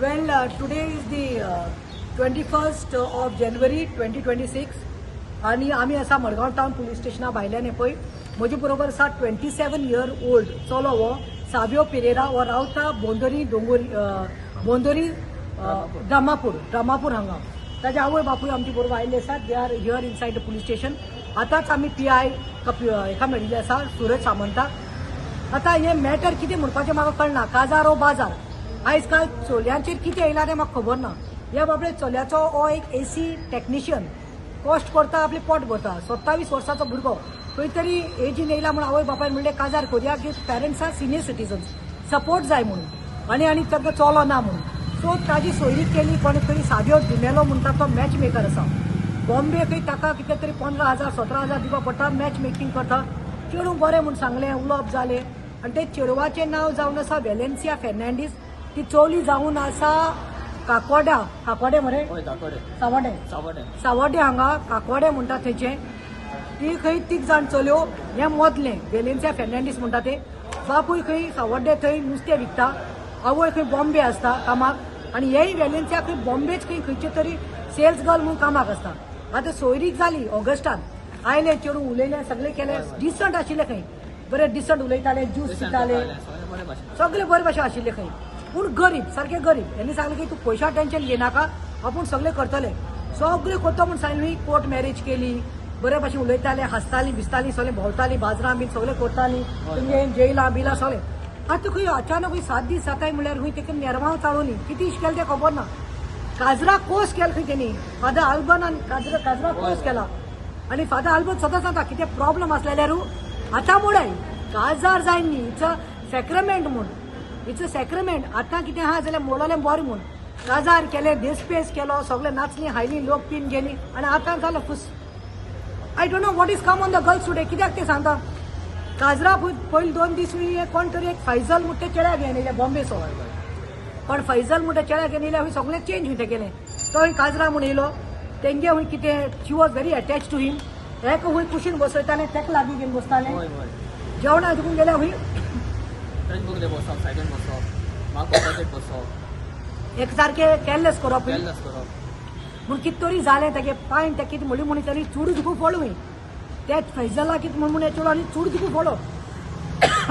Well, today is the 21st of January 2026 आणि आमी आसा मडगांव टावन पुलीस स्टेशना भायल्यान. हे पळय, म्हजे बरोबर आसा 27 इयर ओल्ड चलो हो सावियो पिरेरा. हो रावता बोंदोरी दोंगोरी, बोंदोरी, द्रामापूर, द्रामापूर हांगा. ताजे आवय बापूय आमचे बरोबर आयिल्ले आसात. They are here inside the police station. आतांच आमी पीआय हेका मेळिल्ले आसा, सुरज सामंताक. आतां हें मॅटर कितें म्हणपाचें म्हाका कळना. काजार हो बाजार. आयज काल चलयांचेर कितें येयलां तें म्हाका खबर ना. ह्या बाबडे चल्याचो, हो एक एसी टॅक्निशियन, कश्ट करता, आपलें पोट भरता. 27 वर्साचो भुरगो खंय तरी एजीन येयला म्हूण आवय बापायन म्हणलें काजार करुया की parents are senior citizens, support जाय म्हणून आनी आनी तांकां चलो ना म्हणून. सो ताजी सोयरीक केली कोणे तरी. सावियो डिमेलो म्हणटा तो मॅच मेकर आसा बॉम्बे खंय. ताका कितें तरी 15,000, 17,000 दिवपा पडटा. मॅच मेकिंग करता. चेडूं बरें म्हूण सांगलें, उलोवप जालें आनी ते चेडवाचें नांव जावन आसा वेलेन्सिया फेर्नांडीस. ती चोली जावन आसा काकोड्या. काकोडे मरे? हय, काकोडे. सावड्डे. सावड्डे. सावड्डे हांगा काकोडे म्हणटा थंयचें. ती खंय तीग जाण चलयो. हें मदलें वेलेन्सिया फेर्नांडीस म्हणटा ते. बापूय खंय सावड्डे थंय नुस्तें विकता. आवय खंय बॉम्बे आसता कामाक आनी हेय वेलेन्सिया खंय बॉम्बेच खंय खंयचे तरी सेल्स गर्ल म्हणून कामाक आसता. आतां सोयरीक जाली ऑगस्टान. आयले चेडूं, उलयलें, सगळें केलें. डिसंट आशिल्लें खंय, बरें डिसंट उलयताले, ज्यूस पिताले. सगळें बरें भाशेन. सगळे बरे भाशेन आशिल्ले खंय, पूण गरीब, सारके गरीब. हेणी सांगलें की तूं पयशा टेन्शन घेनाका, आपूण सगळें करतले. सगळें करता म्हूण सांगलें. कोर्ट मॅरेज केली. बरे भाशेन उलयताले, हांसतालीं, बिसतालीं, सगळें भोंवतालीं बाजारां बीन, सगळें करतालीं. तुमगे जेयलां बिलां सगळें. आतां खंय अचानक खंय 7 दीस जाताय म्हणल्यार खंय तेका नेरवां चाळोनी कितें केलें तें खबर ना. काजरा कोस केला खंय तेणी फादर आल्बनान. काजरा काजरा कोस केला आनी फादर आल्बन सदांच सांगता, कितें प्रॉब्लम आसल्यार आतां मोडाय, काजार जाय न्ही. It's a सॅक्रमेंट म्हूण, it's a सॅक्रमेंट. आतां कितें आहा जाल्यार मोडलें बरें म्हूण काजार केलें, देसपेस केलो, सगळें नाचलीं, हायलीं, लोक पीन गेली आनी आतां जालो फुस. I don't know what is come on the girls today. कित्याक तें सांगता, काजरा पयले 2 दीस कोण तरी एक फैजल म्हणटा चेड्याक घेवन येयले बॉम्बेचो. पण फैजल म्हणटा चेड्याक घेवन येयले, सगळें चेंज हुंय केलें. तो काजरा म्हूण येयलो तेंगे हुंय कितें, she was very attach to him. हेका हुंय कुशीन बसयताले, तेका लागीं घेवन बसताले. हय हय जेवणा देखून गेल्या हुंय तेच बगले बसप, सायडीन बसप, म्हाका ऑपोजीट बसप. एक सारकें केअरलेस करप. केअरलेस करप. म्हूण कितें तरी जालें तेगे पांयन. तें कितें म्हणली म्हूण ताणी चूड दिकू फोडलो हुंय. ते फैजला कितें म्हूण म्हूण चेडो आनी चूड दिकू फोडलो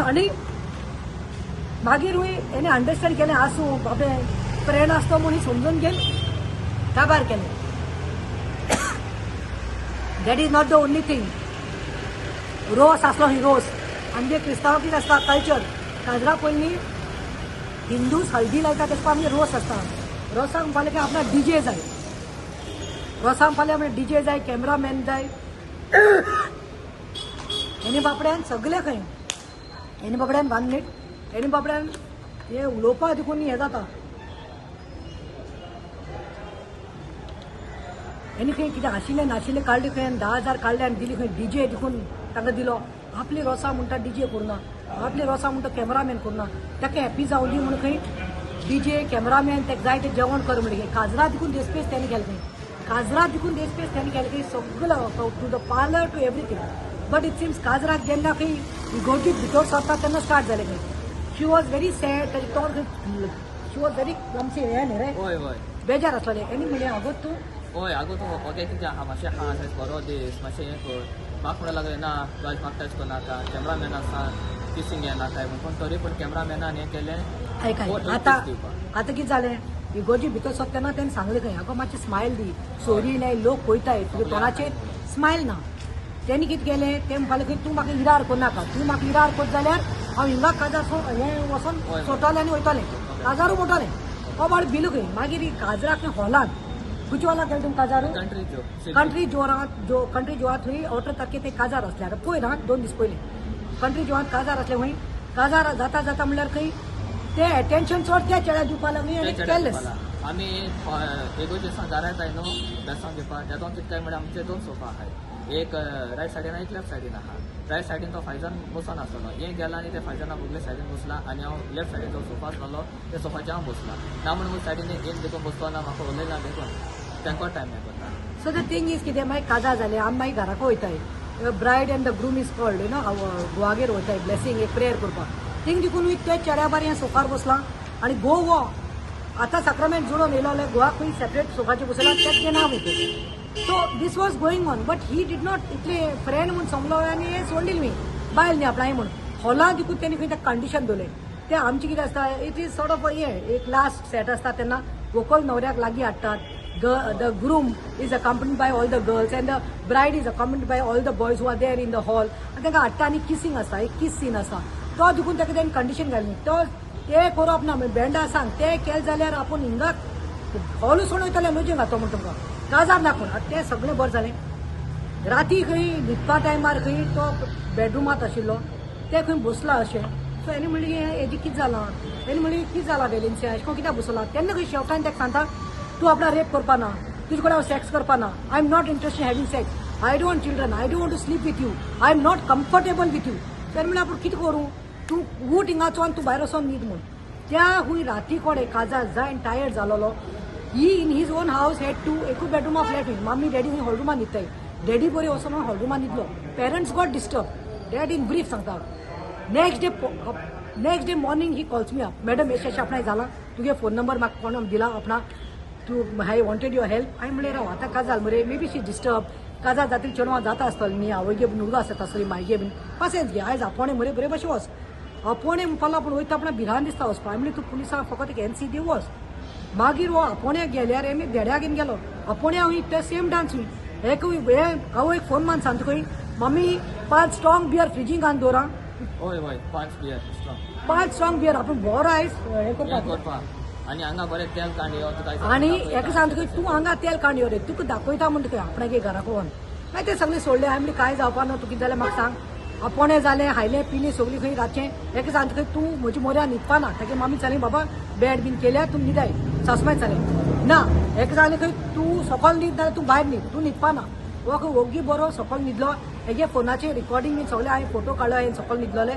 आनी मागीर हुंय हेणे अंडरस्टँड केलें, आसूं बाबे, फ्रेंड आसतो म्हूण समजून घेवन काबार केलें. That is not the only thing. रोस आसलो ही रोस आमगे क्रिस्तांव कितें आसता कल्चर, काजरा पयलीं हिंदूस हळदी लायता, तेका आमगे रोस आसता. रोसाक म्हणपालें की आपणाक डीजे जाय. रोसाक म्हणपालें आपणाक डीजे जाय, कॅमेरामॅन जाय. हेणी बापड्यान सगळें खंय, हेणी बापड्यान, वन मिनीट, हेणी बापड्यान हे उलोवपाक देखून हें जाता. हेणी खंय कितें आशिल्लें नाशिल्लें काडलें खंय आनी 10,000 काडले आनी दिली खंय. डीजे देखून तांकां दिलो. आपली रोसा म्हणटा डीजे करुना, आपली रोसा म्हणटा कॅमेरामॅन करुना, ताका हॅपी जावं दी म्हूण खंय डीजे, कॅमेरामॅन, ताका जाय तें जेवण कर म्हणलें. काजरा देखून देसपेस तेणी केलें खंय. काजरा देखून देसपेस तेणी केलें खंय सगळो, to the parlour, to everything. But it seems काजराक जेन्ना खंय इगोर्जीत भितर सरता तेन्ना स्टार्ट जालें खंय. She was very sad. ताजें तोंड खंय, she was very clumsy हें न्ही रे? हय हय बेजार आसलें. हेणी म्हणलें, आगो तूं हय, आगो तूं ओके, कितें आहा, मातशें आहा, बरो दीस, मातशें हें कर. म्हाका म्हणूंक लागलें, ना राज, म्हाका टच करनाका, कॅमेरामॅन आसा, किसींग घेनाका म्हूण. पूण तरी पूण कॅमेरामॅनान हें केलें. आयक आयक, आतां आतां कितें जालें, इगोर्जी भितर सरता तेन्ना तेणें सांगलें खंय, आगो मातशें स्मायल दी, सोरी न्हय, लोक पळयताय, तुगे तोंडाचेर स्मायल ना. तेणी कितें केलें, तें म्हणपालें खंय, तूं म्हाका इरार करनाका, तूं म्हाका इरार करत जाल्यार हांव हिंगा काजार हें वचोन सोडटलें आनी वयतलें, काजारूय मोडटलें. हो बाळ भिलो खंय. मागीर काजराक खंय हॉलान, खंयच्या हॉलान केलें तुमी काजार? कंट्री जो. कंट्री जोरांत, जो कंट्री जोरांत थंय 18 तारखे ते काजार आसले. आतां पयर हा, 2 दीस पयलीं कंट्री जोरांत काजार आसले. खंय काजार जाता जाता म्हणल्यार खंय ते एटेन्शन चड त्या चेड्याक दिवपाक लागली आनी केअरलेस. आमी इगोर्जेसान दारां येताय न्हू बेसांव घेवपाक, तेदोन कितें काय म्हणल्यार आमचे दोन सोफा आहाय, एक रायट सायडीन, एक लेफ्ट सायडीन आहा. रायट सायडीन तो फायजन बसोन आसतलो. हे गेला आनी ते फायजना बगले सायडीन बसला आनी हांव लेफ्ट सायडीन जो सोफा आसलेलो त्या सोफाचेर हांव बसला. ना म्हणून सायडीन एक देखून बसलो ना, म्हाका उलयना देखून तांकां टायम हें करता. सो the thing is कितें, मागीर काजार जालें, आमी मागीर घराक वयताय. Bride and the groom is called घोवागेर वयताय ब्लेसींग, एक प्रेयर करपाक. थिंग देखून त्या चेड्या बारी सोफार बसलां आनी घोव हो आतां साक्रामेंत जुळोवन येयलो जाल्यार गोवाक खंय सेपरेट सोफाचेर बसयला तें नांव वयता. So this was going on, but he did not इतले फ्रेंड म्हूण समलो आनी हे सोडून दिली मी बायल न्ही आपणाय म्हूण. हॉलां दिकून तेणी खंय तें कंडिशन दवरलें. तें आमचें कितें आसता, it is sort of हें एक लास्ट सेट आसता तेन्ना व्हंकल न्हवऱ्याक लागीं हाडटात. The groom is accompanied by all the girls and the bride is accompanied by all the boys who are there in the hall. आनी तांकां हाडटा आनी किसींग आसता, एक किस सीन आसता. तो देखून ताका तेणी कंडिशन घाली. तो तें करप ना, बँडा सांग तें केलें जाल्यार आपूण हिंगा हॉल सोडून वयतलें लजेन घातो म्हूण तुमकां काजार ना कोण. आतां तें सगळें बरें जालें. राती खंय न्हिदपा टायमार खंय तो बेडरुमांत आशिल्लो, ते खंय बसला अशें. सो हेणी म्हणलें हेजें कितें जालां, हेणी म्हणलें कितें जालां वेलेन्सिया अशें करून कित्याक बसला. तेन्ना खंय शेवटान ताका सांगता तूं आपणा रेप करपा ना, तुजे कडेन हांव सेक्स करपा ना, I am not interested in having sex, I don't want children, I don't want to sleep with you, I am not comfortable with you. तेन्ना म्हणलें आपूण कितें करूं, तूं उठ हिंगाचो आनी तूं भायर वचोन न्हीद म्हूण. त्या खूंय राती कडेन काजार जायन tired जालोलो. He in his own house had to एकूय बेडरुमा फ्लॅट हुंय मामी डॅडी हुंय हॉल रुमान न्हिदताय. डॅडी बरी वचोन hall रुमान न्हिदलो. Parents got disturb. Dad in brief सांगता, next day morning he calls me up, madam अशें अशें आपणाक जालां, तुगे फोन नंबर म्हाका कोण दिला आपणा, तूं I wanted your help. हांवें म्हणलें राव आतां काजाल मरे, मे बी शी डिस्टर्ब, काजार जातरी चेडवां जाता आसतलें न्ही, आवयगे बीन उर्दू आसता आसतली मायगे बीन, पासियेंस घे, आयज आपोवणें मरे बरे भशेन वच. आपोवणें म्हणपाक आपूण वयता आपणा भिरांत दिसता वचपा. हांवें म्हणलें तूं पुलिसांक फकत एक एनसी दी वच. मागीर हो आपोवण्याक गेल्यार एमी देड्याक घेवन गेलो. आपोवण्या हुंय ते सेम डान्स हुंय हेक हे आवयक फोन मान सांगता खंय मम्मी 5 स्ट्रॉंग बियर फ्रिजींग घालून दवर. हय हय 5 बियर स्ट्रॉंग, 5 स्ट्रॉंग बियर आपूण बरो आयज हें करपा आनी हांगा बरें तेल कांड यो तुका. आनी हेका सांगता खंय तूं हांगा तेल कांड यो रे, तुका दाखयता म्हणटा खंय आपणागे घराक वचोन. मागीर तें सगळें सोडलें. हांवें म्हणलें कांय जावपा ना, तुका कितें जाल्यार म्हाका सांग. आपोवणें जालें, हायलें पिलें सगळीं खंय रातचें. हेका सांगता खंय तूं म्हज्या मोऱ्यान न्हिदपा ना. तागे मामी सांगलें बाबा बेड बीन केल्या तूं न्हिदाय, सासमाय सांगलें ना. हेका सांगलें खंय तूं सकयल न्हीद नाल्यार तूं भायर न्हीद, तूं न्हिदपा ना. हो खंय ओगी बरो सकयल न्हिदलो. हेगे फोनाचेर रिकॉर्डिंग बीन सगळें हांवें फोटो काडलो, हांवें सकयल न्हिदलोलें.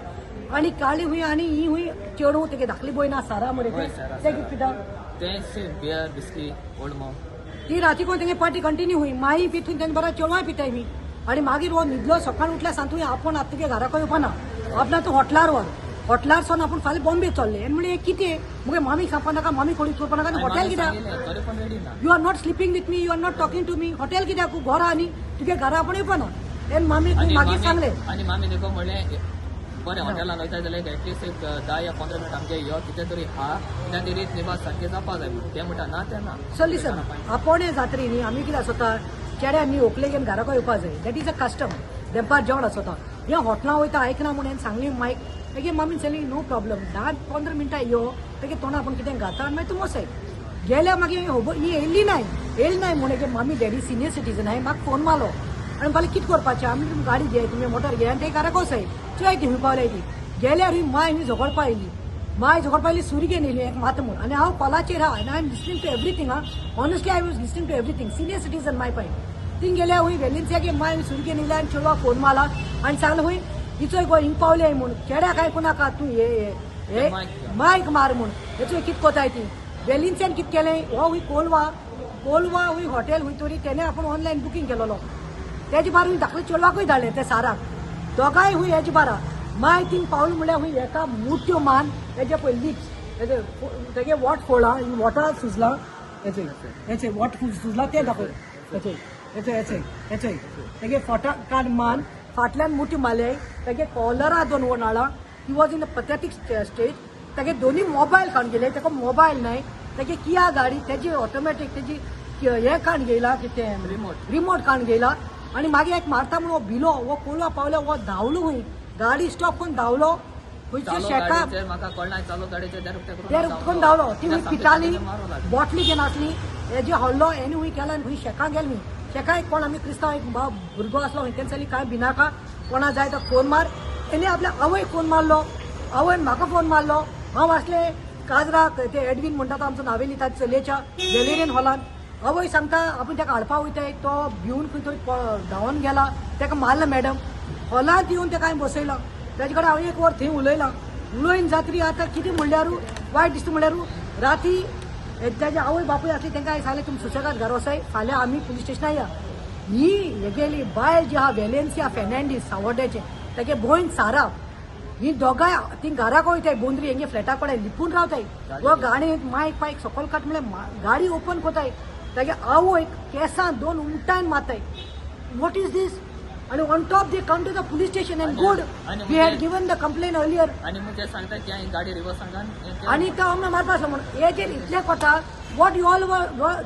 आनी काळी हुंय आनी ही हुंय चेडूं तेगे धाकली भयण आसा सारा मरे तें कितें पिता तें same beer whisky Old Monk. ती राती कोण तेगे पार्टी कंटिन्यू हुंय माई पितून तेणे बरो चेडवांय पिताय मी. आनी मागीर हो न्हिदलो. सकाळी उठल्या सांगता तुवें आपूण आतां तुगे घरा खंय येवपा ना, आपणा तूं हॉटलार व्हर, हॉटलार सोन आपूण फाल्यां बॉम्बे चल्ले. आनी म्हणलें कितें मुगे मामीक सांगपा नाका, मामी कोणी करपा नाका, हॉटेल कित्याक, you are not sleeping with me, you are not talking to me, hotel कित्याक घरा आनी तुगे घरा आपूण येवपा ना. तेन्ना मामी मागीर सांगलें. आनी मामी देखो म्हणलें बरें हॉटेलान वयता जाल्यार एटलिस्ट एक 10 या 15 मिनट आमगे यो कितें तरी हा, कित्याक ती रीत निवास सारकें जावपा जाय म्हूण. तें म्हणटा ना तें ना. सो लिसन, आपोवणें जात्री न्ही आमी कितें आसता चेड्यान न्ही व्हंकले घेवन घरा कडेन येवपा जाय, that is a custom. देंपार जेवण आसता, हें हॉटेलां वयता आयकना म्हूण हांवें सांगली मायक. मागीर मामीन सांगली नो प्रॉब्लम, 10-15 मिनटां यो, तेगे तोंडा आपूण कितें घाता आनी मागीर तूं वचाय. गेल्या मागीर खबर ही येयली नाय, येयली नाय म्हूण एके मामी डॅडी सिनियर सिटीजन हांवें म्हाका फोन मारलो आनी म्हणपाक कितें करपाचें, आमी तुमी गाडी घे, तुमी मोटर घे आनी ते घरा वचाय. चोय ती खंय पावल्या ती. गेल्यार ही माय ही झगडपा येयली, माय झगडपा येयली, सुरी घेवन येयली एक मात म्हूण. आनी हांव कॉलाचेर आहा आनी I am listening to everything. हा honestly I was listening to everything, senior citizen my पाय. थिंग गेल्या हुंय वेलेन्सियागे माय सुरी घेवन येयली आनी चेडवाक फोन मारला आनी सांगलें हुंय हिचोय गो हिंग पावले म्हूण, चेड्याक आयकूं नाका तूं हे मायक मार म्हूण, हेचोय कितें कोताय ती. वेलेन्सियान कितें केलें, हो हुंय कोलवा, कोलवा हुंय हॉटेल हुंय तरी तेणें आपूण ऑनलायन बुकींग केलोलो. तेजे बार हुंय धाकले चेडवाकूय धाडलें ते साराक, दोगांय हुंय हेजे बारा. माय थिंग पावल म्हणल्यार हुंय एका मुठ्यो मान हेजे पळय लिप्स हेजे तेगे what फोडलां, वॉटर सुजलां, हेचे हेचे what सुजलां तें दाखय, हेचे हेचे हेचे हेचे तेगे फोटा कान मान फाटल्यान मुठी मारले, तेगे cholera 2 वणाळां. He was in a pathetic state. तेगे दोनी मोबायल काडून गेले, तेका मोबायल नाय, तेगे किया गाडी तेजी ऑटोमॅटीक तेजी हें काडून घेयला कितें रिमोट काडून घेयला. आनी मागीर एक मारता म्हूण हो भिलो, हो कोलवा पावलो, हो धांवलो हुंय गाडी स्टॉप करून धांवलो खंयच्या शेका करून धांवलो. ती हुंय पिताली, बॉटली घेवन आसली, हेजे हल्लो हेणी हुंय केला आनी हुंय शेकां गेली. शेकां एक कोण आमी क्रिस्तांव एक भुरगो आसलो हुंय, तेणें सांगली कांय भिनाका, कोणा जाय तो फोन मार. तेणी आपल्या आवयक फोन मारलो, आवयन म्हाका फोन मारलो. हांव आसले काजराक, ते एडवीन म्हणटा तो आमचो नावेली ताच्या चलयेच्या वेलेरियन हॉलान. आवय सांगता आपूण ताका हाडपा वयताय, तो भिवन खंय तरी धांवन गेला, ताका मारला मॅडम. हॉलांत येवन ताका हांवें बसयला, ताजे कडेन हांव 1 वर थंय उलयलां. उलोवन जातरी आतां कितें म्हणल्यार वायट दिसता म्हणल्यार राती ताजे आवय बापूय आसली तांकां हांवें सांगलें तुमी सुशेगाद घरा वचाय, फाल्यां आमी पुलीस स्टेशनार या. ही हेगेली बायल जी आहा वेलेन्सिया फेर्नांडीस सावड्ड्याचें, तागे भयण सारा, ही दोगांय ती घराक वयताय बोंद्री हेंगे फ्लॅटा कडेन लिपून रावताय. व गाडी मायक पायक सकयल काट म्हणल्यार गाडी ओपन कोताय, तागे आवयक केंसां दोन उमटान मारताय. What is this? आणि on top they come to the police station and good we had given the complaint earlier. आनी मुगे सांगता की हांवें गाडी रिवर्स सांगान आनी तो आमकां मारपा आसलो म्हणून हे जे इतले कोता. What you all,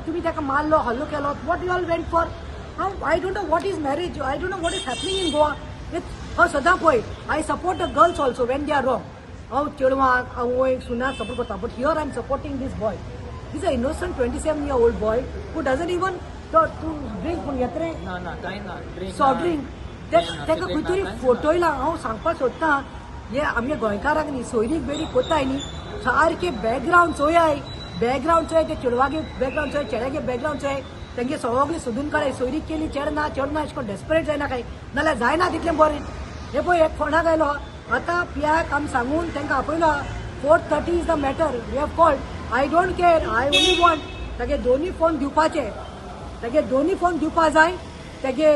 तुमी ताका मारलो, हल्लो केलो, what you all went for? हांव I don't know what is marriage, I don't know what is happening in Goa. हांव सदां पळय, I support the girls also when they are wrong. हांव चेडवांक, आवयक, सुनाक सपोर्ट करता, but here I am supporting this boy. This a innocent 27-year-old boy who doesn't even तूं drink पूण घेत रे? ना ना, कांय ना. सॉफ्ट ड्रिंक ताका खंय तरी फटयला. हांव सांगपाक सोदतां, हे आमगे गोंयकारांक न्ही सोयरीक बेरीक कोताय न्ही, सारके बॅकग्रावंड चोयाय, बॅकग्रावंड चोय, ते चेडवागे बॅकग्रावंड चोय, चेड्यागे बॅकग्रावंड चोय, तेंगे सगळें सोदून काडाय. सोयरीक केली, चेड ना, चेड ना, अशें करून डेस्परेट जायना काय, नाल्यार जायना तितलें बरें. हे पळय, एक फोंडाक आयलो आतां पियाक आमी सांगून तांकां आपयलो. 4:30 is the matter we have called. I don't care, I only want तागे दोनी फोन दिवपाचे, तागे दोनी फोन दिवपा जाय, तेगे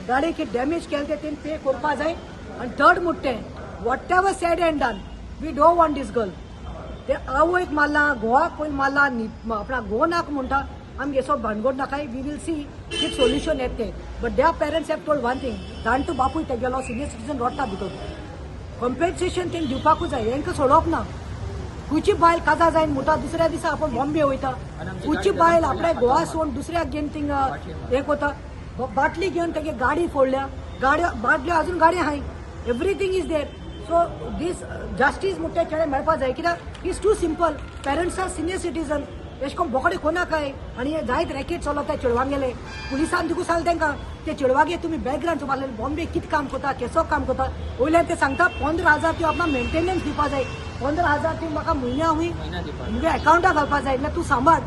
गाडयेक डॅमेज केले ते तेणी पे करपा जाय. आनी थर्ड म्हणटा तें, whatever said and done, we don't want this girl. ते आवयक मारला, घोवाक पयलीं मारला, आपणा घोव नाक म्हणटा. आमगे सो भानगड नाकाय. We will see कितें सोल्युशन येता तें. But their parents have told one thing, जाणटो बापूय तेगेलो सिनियर सिटीजन रोडटा भितर, कॉम्पेन्सेशन तेणी दिवपाकूच जाय. हेंकां सोडप ना. खंयची बायल काजार जायन म्हणटा दुसऱ्या दिसा आपूण बॉम्बे वयता? खंयची बायल आपल्या गोवा सोडून दुसऱ्याक घेवन थिंगा हें कोता? बाटली घेवन तेगे गाडी फोडल्या, गाडी बाटल्यो अजून गाडी आहाय. Everything is there. So this justice म्हणटा चेडे मेळपा जाय, कित्याक is too simple. Parents are senior citizen, एशें करून बोकडे कोनाकाय. आनी हे जायत रॅकेट चलता चेडवांगेले. पुलिसान तुका सांगता तेंकां ते चेडवागे तुमी बॅकग्रावंड मारलेले, बॉम्बे कितें काम करता, केसो काम करता. वयल्यान ते सांगता 15,000 त्यो आपणाक मेंटेनन्स दिवपा जाय, 15,000 ती म्हाका म्हयन्या हुंय म्हगे एकावंटाक घालपा जाय, ना तूं सांबाळ.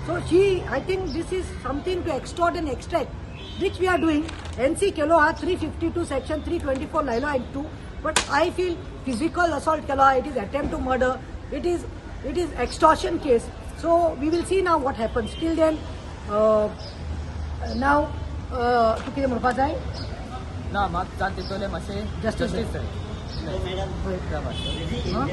So she, I think this is something to extort and extract, which we are doing. NC केलो हा, 352 section, 324 लायलो and two, but I feel physical assault केलो, it is attempt to murder, it is extortion case. So we will see now what happens. Till then, now तूं कितें म्हणपा जाय? ना, म्हाका जाता तितलें मातशें Justice. Justice जाय. हां?